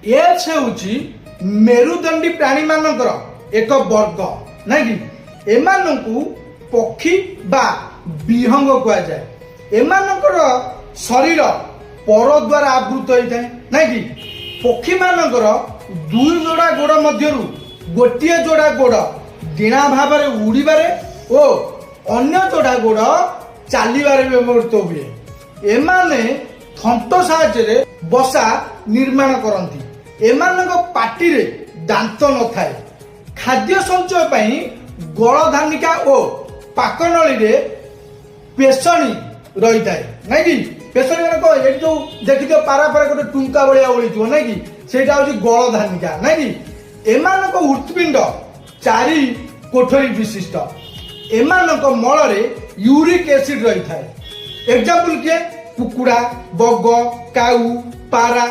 ଏଭ୍ସ ହେଉଛି ମେରୁଦଣ୍ଡୀ ପ୍ରାଣୀମାନଙ୍କର ଏକ ବର୍ଗ, ନାଇଁ କି? ଏମାନଙ୍କୁ ପକ୍ଷୀ ବା ବିହଙ୍ଗ କୁହାଯାଏ। ଏମାନଙ୍କର ଶରୀର ପର ଦ୍ୱାରା ଆବୃତ ହୋଇଥାଏ, ନାଇଁ କି? ପକ୍ଷୀମାନଙ୍କର ଦୁଇ ଯୋଡ଼ା ଗୋଡ଼ ମଧ୍ୟରୁ ଗୋଟିଏ ଯୋଡ଼ା ଗୋଡ଼ ଡିଣା ଭାବରେ ଉଡ଼ିବାରେ ଓ ଅନ୍ୟ ଯୋଡ଼ା ଗୋଡ଼ ଚାଲିବାରେ ବ୍ୟବହୃତ ହୁଏ। ଏମାନେ ଥଣ୍ଟ ସାହାଯ୍ୟରେ ବସା ନିର୍ମାଣ କରନ୍ତି। ଏମାନଙ୍କ ପାଟିରେ ଦାନ୍ତ ନଥାଏ। ଖାଦ୍ୟ ସଞ୍ଚୟ ପାଇଁ ଗଳଧାନିକା ଓ ପାକନଳୀରେ ପେଷଣୀ ରହିଥାଏ, ନାଇଁ କି? ପେଷଣୀ ମାନେ କଣ? ଏଠି ଯୋଉ ଦେଖିଥିବ, ପାରା ପରେ ଗୋଟେ ଟୁଙ୍କା ଭଳିଆ ଓଳିଥିବ, ନାଇଁ କି? ସେଇଟା ହଉଛି ଗଳଧାନିକା, ନାଇଁ କି? ଏମାନଙ୍କ ହୃତ୍ପିଣ୍ଡ ଚାରି କୋଠରୀ ବିଶିଷ୍ଟ। ଏମାନଙ୍କ ମଳରେ ୟୁରିକ୍ ଏସିଡ୍ ରହିଥାଏ। ଏକ୍ଜାମ୍ପଲ କିଏ? କୁକୁଡ଼ା, ବଗ, କାଉ, ପାରା।